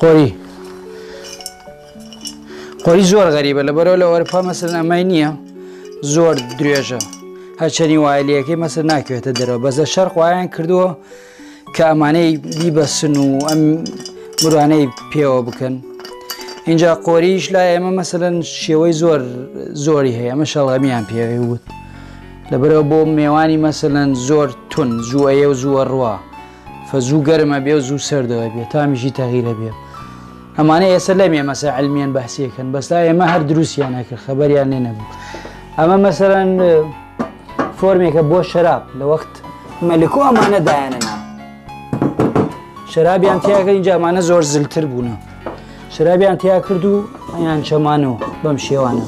قۆری قۆری زۆر غەریبە لەبەرەوە لە ئەوروپا مەسەن ئەمای نییە زۆر درێژە هەرچەنی وایلیەکەی مەسەر ناکەوێتە دەرەوە بەس لە شەرق وایان کردووە کە ئەمانەی بیبەسن و ئەم مرانەی پێوە بکەن اینجا قۆریش لای ئێمە مەسەلەن شێوەی زۆر زۆری هەیە ئەمە شەڵغەمیان پێوەی وت لەبەرەوە بۆ مێوانی مەسەلەن زۆر تون زوو ئەیە و زووە ڕوا فە زوو گەرمە بێ و زوو سەردەوە بێ تامیشی تەغیرە بێ ئەمانە ئێستا لەمێ مەسە علمیان بەحسیەکەن بەس لا ئێمە هەر دروستیان نەکرد خەبەریان لێ نەبوو ئەمە مەسەلەن فۆرمێکە بۆ شەراب لە وەخت مەلکۆ ئەمانە دایانەنا شەرابیان تیاکە اینجا ئەمانە زۆر زلتر بوونە شەرابیان تیا کرد و ئەیان چەمانەوە بەم شێوانە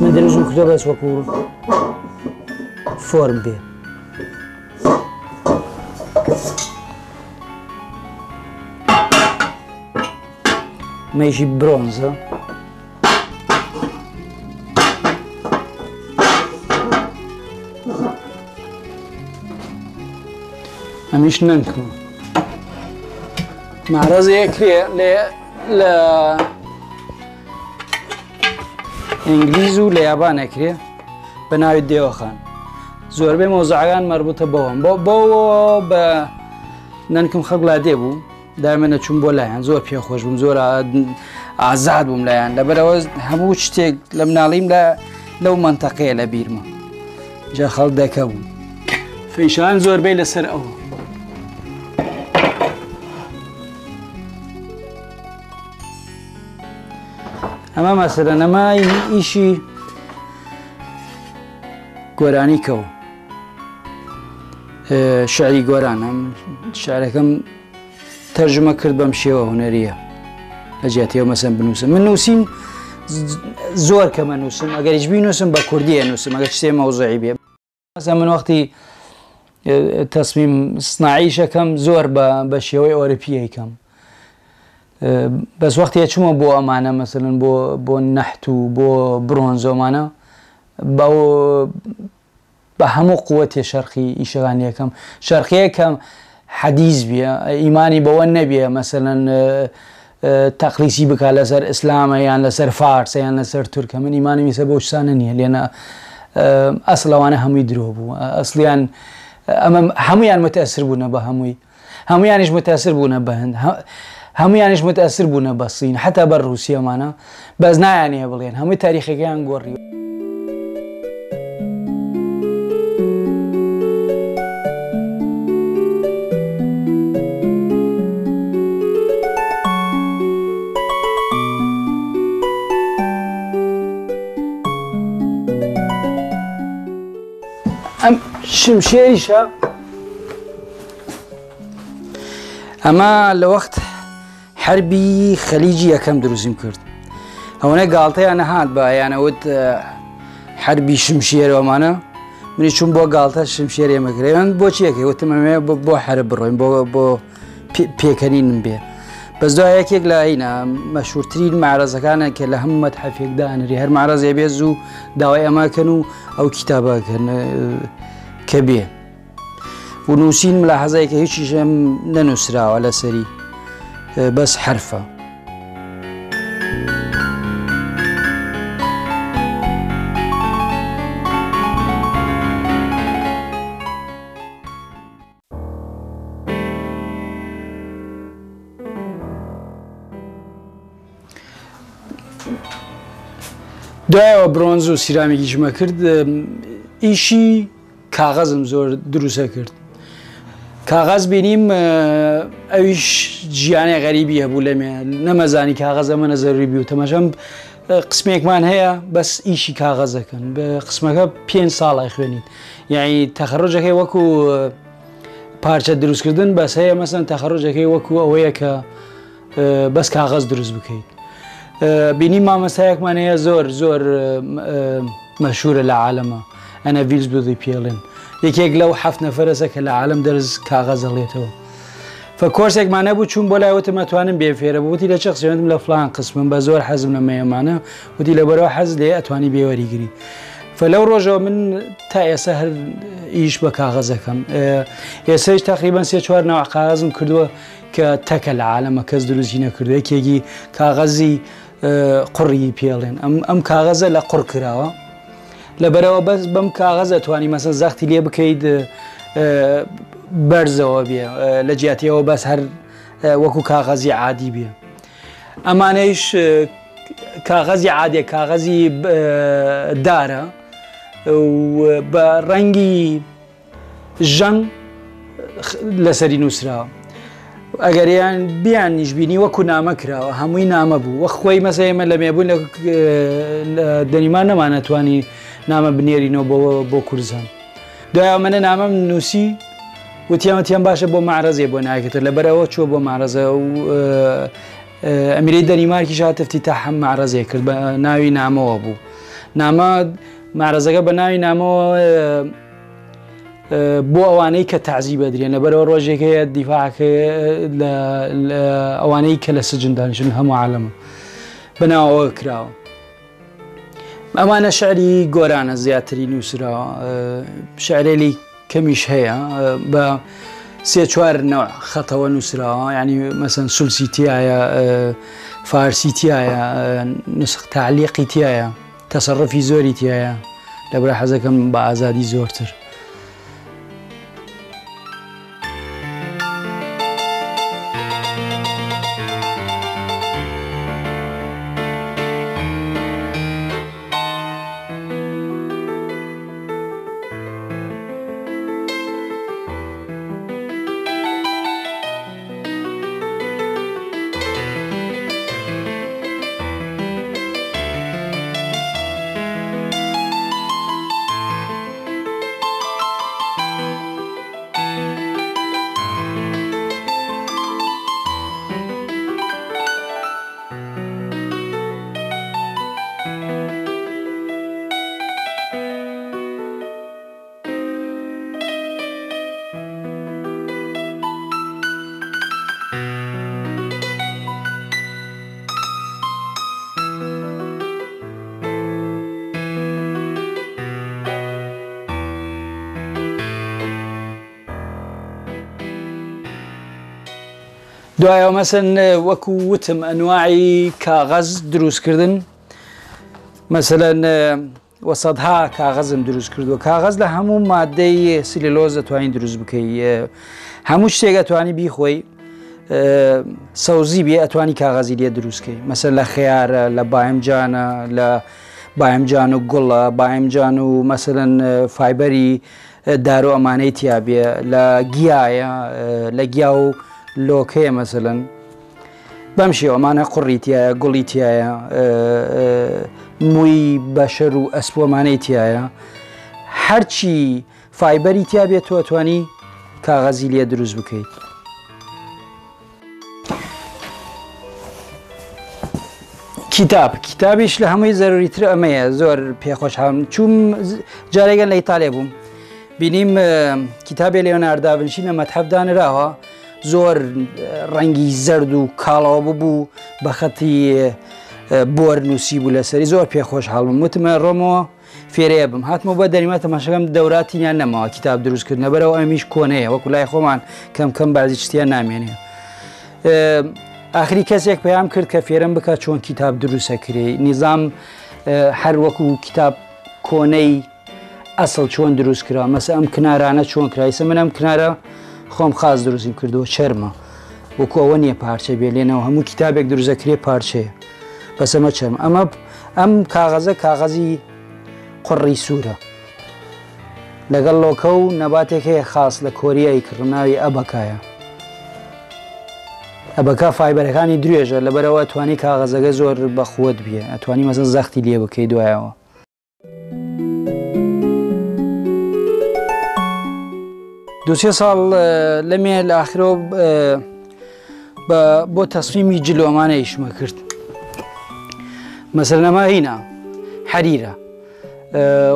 من درزم کردە بەس وەکو فۆرم بێ مەیشی برۆنزە ئەمیش نەنکمە مارەزەیە کرێ لێ لە ئینگلیز و لە یابان ئەکرێ بە ناوی دێوەخان زۆربەی مۆزعەکان مەربوتە بەوەم بۆ بۆ بە نەنکم خەڵک لادێ بوو دایمە نەچوم بۆ لایەن زۆر پێخۆش بووم زۆر ئازاد بووم لایەن لەبەرەوە هەموو شتێک لە مناڵیم لە لەو منتەقەیە لە بیرمە جا خەڵک دەکە بوو فیشان زۆربەی لەسەر ئەو ئەمە مەسەلە نەما ئیشی گۆرانی کەو شعری گۆرانم شعرەکەم تەرجمە کرد بەم شێوە هونەریە لە جیاتیەوە مەسەن بنووسم من نووسین زۆر کەمە نووسم ئەگەریش بینووسم بە کوردیە نووسم ئەگەر شتێ مەوزعی بێ مەسەن من وەختی تەسمیم سناعیشەکەم زۆر بە بە شێوەی ئەوروپیەکەم بەس وەختی چوومە بۆ ئەمانە مەسەلەن بۆ بۆ نەحت و بۆ برۆنزۆمانە بەو بە هەموو قوەتێ شەرقی ئیشەکان یەکەم شەرقیە کە حەدیث بیە ئیمانی بەوە نەبیە مەسەلەن تەقلیسی بکا لەسەر ئیسلامە یان لەسەر فارسە یان لەسەر تورکە من ئیمانم ئیسە بەو شتانە نییە لێنە ئەسڵ ئەوانە هەمووی درۆ بوو ئەسڵیان ئەمە هەمویان متەسر بوونە بە هەمووی هەمویانیش متەسر بوونە بە هەند هەمویانیش متەسر بوونە بە سین حتا بە رووسیەمانە بەس نایانەیە بڵێن هەمووی تاریخەکەیان گۆڕی. ئەم شمشێریشە ئەمە لە وەخت حەربی خەلیجی یەکەم دروستم کرد ئەوەنە گاڵتەیان نەهات بە یانەوت حەربی شمشێرەوەمانە منی چوون بۆ گاڵتە شمشێر ئێمە کرێن بۆ چیەکەی وتم ئەمێ بۆ حەرب بڕۆین بۆ بۆ پێکەنینم بێ بەس دوای یەکێک لە هینا مەشهورترین معرەزەکانە کە لە هەموو مەتحەفێک دانری هەر معرەزێ بێ زوو داوای ئەماکەن و ئەو کتابەکەن کە بێ و نووسین ملاحەزەیە کە هیچیشم نەنووسراوە لەسەری بەس حرفە. دوایەوە برۆنز و سیرامیکیشمە کرد ئیشی کاغەزم زۆر دروسە کرد کاغەز بینیم ئەویش ژیانێ غەریبی هەبوو لەمێ نەمەزانی کاغەز ئەمە نەزەروری بی و تەماشام قسمێکمان هەیە بەس ئیشی کاغەزەکەن بە قسمەکە پێ ساڵ خوێنیت یعنی تەخەڕۆژەکەی وەکو پارچە دروستکردن بەس هەیە مەسەن تەخەڕۆژەکەی وەکو ئەوەیە کە بەس کاغەز دروست بکەیت بینی مامەسایەکمان هەیە زۆر زۆر مەشهورە لە عالەمە ئەنە ڤیلز بودی پێڵێن یەکێک لەو حەفت نەفەرەسە کە لە عالەم دەرز کاغەز ئەڵێتەوە فە کۆرسێکمان هەبوو چوون بۆ لای وتم ئەتوانم بێ فێرە بوو وتی لە چ قسمێ وتم لە فلان قسمم بە زۆر حەزم لە مەیەمانە وتی لەبەرەوە حەز لێ ئەتوانی بێ وەریگری. فلەو ڕۆژەوە من تا ئێستا هەر ئیش بە کاغەزەکەم ئێسەیش تقریبان سێ چوار ناو کاغەزم کردووە کە تەکە لە عالەمە کەس دروستی نەکردو یەکێکی کاغەزی قوڕی پێڵێن ئەم ئەم کاغەزە لە قوڕ کراوە لەبەرەوە بەس بەم کاغەزە توانی مەسەن زەختی لێ بکەیت بەرزەوە بێ لە جیاتیەوە بەس هەر وەکو کاغەزی عادی بێ ئەمانەیش کاغەزی عادێ کاغەزی دارە بە ڕەنگی ژەنگ لەسەری نووسراوە ئەگەر یان بیانیش بینی وەکو نامە کراوە هەمووی نامە بوو وەک خۆی مەسە ئێمە لە مێبوون لە دەنیمان نەمانەتوانی نامە بنێرینەوە بۆ بۆ کوردستان دوای منە نامەم نووسی وتیان وتیان باشە بۆ معرەزێ بۆ ناکێتە لەبەرەوە چوە بۆ معرەزە و ئەمیرەی دەنیمارکیش هات افتتاح معرەزێ کرد بە ناوی نامەوە بوو نامە معرەزەکە بە ناوی نامەوە بۆ ئەوانەی کە تەعزیب ئەدرێن لەبەرەوە ڕۆژێک هەیە دیفاعەکە لە ئەوانەی کە لە سجن دانیشن هەموو عالەمە بەناوەوە کراوە ئەمانە شعری گۆرانە زیاتری نووسراوە شعرێلی کەمیش هەیە بە سێ چوار نەوە خەتەوە نووسراوە ینی مەسەن سولسی تایە فارسی تایە نسخ تعلیقی تایە تەسەڕفی زۆری تیایە لەبرا حەزەکەم بە ئازادی زۆرتر. دوایەوە مەسەن وەکو وتم ئەنواعی کاغەز دروستکردن مەسەلەن وە سەدها کاغەزم دروست کردووە کاغەز لە هەموو مادەی سلیلۆز دەتوانین دروست بکەی هەموو شتێک ئەتوانی بیخۆی سەوزی بێ ئەتوانی کاغەزی لێ دروستکەی مەسەر لە خەیارە لە بایمجانە لە بایمجان و گوڵە بایمجان و مەسەرەن فایبەری دارو ئەمانەی تیابێ لە گیایە لە گیا و لۆکەیە مەسەلەن بەم شێوە ئەمانە قوڕی تایە گوڵی تایە مووی بەشەر و ئەسپۆمانەی تایە هەرچی فایبەری تیا بێت تۆ ئەتوانی کاغەزی لێ دروست بکەیت. کتاب کتابیش لە هەمووی زەروریتر ئەمەیە زۆر پێخۆشحاڵم چوم جارێگەن لە ئیتالیا بووم بینیم کتابێ لێۆنارد داڤنشی لە مەتحەف دانراوە زۆر ڕەنگی زەرد و کاڵەوە ببوو بە خەتی بۆر نووسی بوو لەسەری زۆر پێخۆشحاڵ بووم وتمە ڕۆمەوە فێرەیە بم هاتمەوە بە دەریما تەماشەکەم دەوراتینیان نەماوە کتاب دروستکردنە بەرەوە ئەمیش کۆنەیە وەکو لای خۆمان کەم کەم بازی شتیان نامێنێ ئاخری کەسێک پەیام کرد کە فێرم بکە چۆن کتاب دروستەکرێ نیزام هەر وەکو کتاب کۆنەی ئەسڵ چۆن دروست کرا مەسە ئەم کنارانە چۆن کرایسە من ئەم کنارە خۆم خاص دروستیم کردەوە چەرمە وەکو ئەوە نییە پارچە بێ لێنەوە هەموو کتابێک دروستەکرێ پارچەیە بەس ئەمە چەرم ئەمە ئەم کاغەزە کاغەزی قوڕی سوورە لەگەڵ لۆکە و نەباتێک هەیە خاص لە کۆریای کڕناوی ئەبەکایە ئەبەکە فایبەرەکانی درێژە لەبەرەوە توانی کاغەزەکە زۆر بەخوت بێ ئەتوانی مەسەن زەختی لێ بکەی دوایەوە دوسێ ساڵ لەمێ لە ئاخرەوە بۆ تەسمیمی جلۆمانە ئیشمە کرد مەسەر نەما هینا حەریرە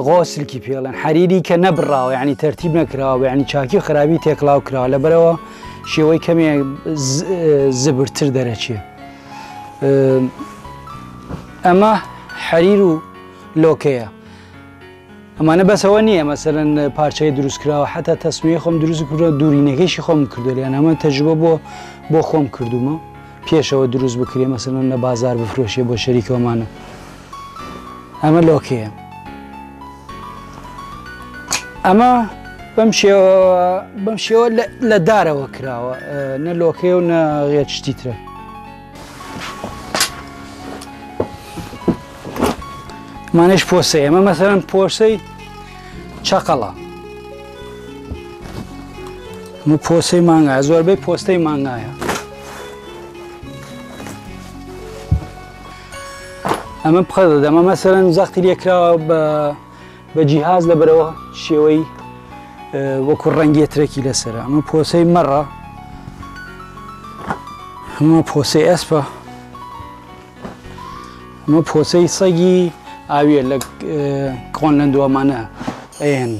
غۆسلکی پێڵێن حەریری کە نەبراوە ینی تەرتیب نەکراوە ینی چاکی و خراپی تێکڵاو کراوە لەبەرەوە شێوەی کەمێ زبرتر دەرەچێ ئەمە حەریر و لۆکەیە. ئەمانە بەس ئەوە نییە مەسەلەن پارچەی دروست کراوە حتا تەسمیە خۆم دروست کردووە دوورینەکەیشی خۆم کردو لیان ئەمە تەجروبە بۆ بۆ خۆم کردومە پێشەوە دروست بکرێ مەسەلەن لە بازار بفرۆشێ بۆ شەریکەوەمانە ئەمە لۆکەیە ئەمە بەم شێوە بەم شێوە لە دارەوە کراوە نە لۆکەیە و نە غێر شتی ترە ئەمانەش پۆسەی ئەمە مەسەرەن پۆسەی چەقەڵە ئەمە پۆسەی مانگایە زۆربەی پۆستەی مانگایە ئەمە بخە دەمە مەسەرەن زەختی لێکراوە بە بە جیهاز لەبەرەوە شێوەی وەکو ڕەنگێترێکی لەسرە ئەمە پۆسەی مەڕە ئەمە پۆسەی ئەسپە ئەمە پۆسەی سەگی ئاویە لە کۆنلەندوەمانە ئەیەن.